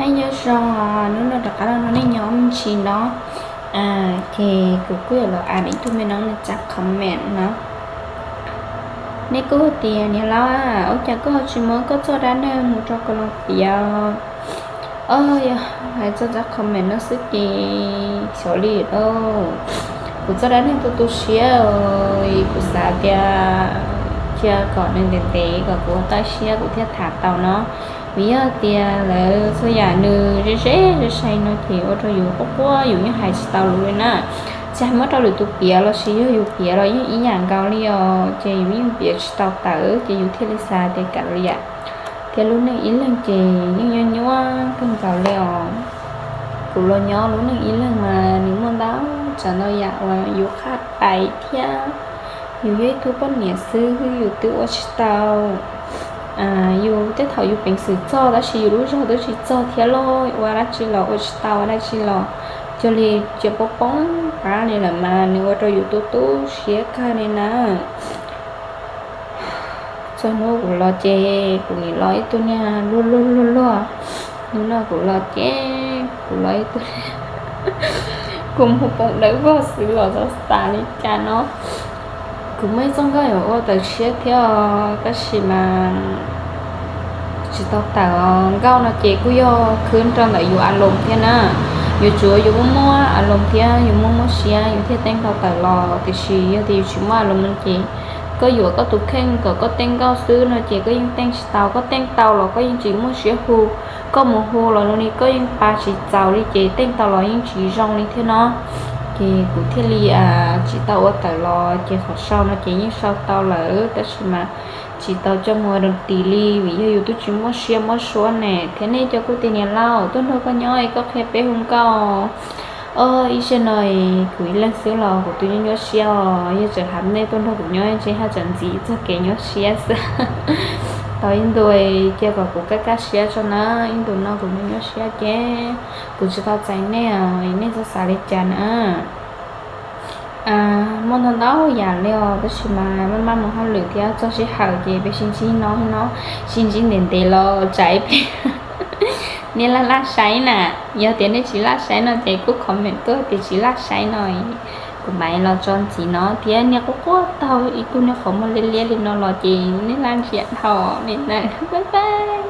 Nyob zoo, hnub no rov qab los nrog nej nyob me ntsis no. Ces kuv kuj yuav los add ib tug me noob nws tsa comment no. Nej kuj tias niam laus, ua cas koj ho tsis muab koj txoj dab neeg mus rau kuv los piav? Os, yog hais txog tsa comment no xwb ces xyov li lauj. Kuv txoj dab neeg tu tu siab, kuv xav tias cia kom nws ntev ntev kom kuv ua toj siab kuv thiaj tham tau no. Vim yog tias lawv txhua yam nws ze ze ze sai no ces ua rau yus quaj quaj yus yeej hais tsis tau lus li na. Tsis hais muab rau lwm tus piav los sis yog yus piav los yeej ib yam nkaus li os, ces yus yeej piav tsis tau tawm ces yus thiaj li xav tias kav liam. Thiab lub neej ib leeg ces yeej nyuaj nyuaj kawg nkaus li os. Kuv los nyob lub neej ib leeg mas nws muaj ntau tsav ntau yam uas yus qab pais thiab. Yus yog ib tug poj niam xwb yus twb ua tsis tau. Yus tej thaum yus peev xwm txog tab sis yus lub zog twb tsis txog thiab lauj, ua dab tsi los ua tsis tau, ua dab tsi los cuag li cia poob poob qab li lawm mas nws ua rau yus tu tu siab kawg li na. Txog hnub kuv los ces kuv nim los ib tug niag luag luag luag luag. Hnub no kuv los ces kuv los ib tug niag, kuv mus poom dawb vog xwb los xav xav li cas no. Kuv muaj ib txoj nkauj yuav ua tawm tshiab thiab os, tab sis mas tsis tau tawm os. Nkauj no ces kuj yog khwb rau ntawm yus a loos thiab na. Yuav tsum yus muaj muaj a loos thiab yus muaj muaj siab yus thiaj teej tau tawm los, tiam sis yog tias yus tsis muaj a loos no ces koj yuam koj tus kheej kom koj teej nkauj xwb no ces koj yeej teej tsis tau. Koj teej tau los koj yeej tsis muaj siab hu, koj mus hu los zoo li koj yeej pa tsis txaus li ces teej tau los yeej tsis zoo li thiab no. Ces kuv thiaj li tsis tau ua tawm los, ces qhov sau no ces yeej sau tau lawm tab sis mas tsis tau coj mus ua rau tis li vim yog yus twb tsis muaj siab muab suab ne. Thiab nej cov kuj tias niam laus tuaj nrog koj nyob es koj qhia peb hu nkauj. Os, ib zaug no kuv ib leeg xwb los kuv twb nyuaj nyuaj siab os, yog tseem hais nej tuaj nrog kuv nyob ntshe haj tseem ntxiv txog kev nyuaj siab xwb. Tau ib ntu cia kom kuv kaj kaj siab tso na, ib ntu no kuv nyuaj nyuaj siab ces kuv tsis tau txais nej os, nej txhob xav li cas na. Muaj ntau ntau yam li os, tab sis mas maj maj mus hauj lwm thiab txog sij hawm ces peb sib ntsib no no, sib ntsib ntev ntev los tsam ib pliag nej laj laj saib na. Yog tias nej tsis laj saib no ces kuj comment tuaj tias tsis laj saib no, kuv mam los tso ntxiv no. Thiab niag quaj quaj taug ib tug niag qhov muag liab liab li no los ces nej laj ntsia dhau li ntawd, bye bye.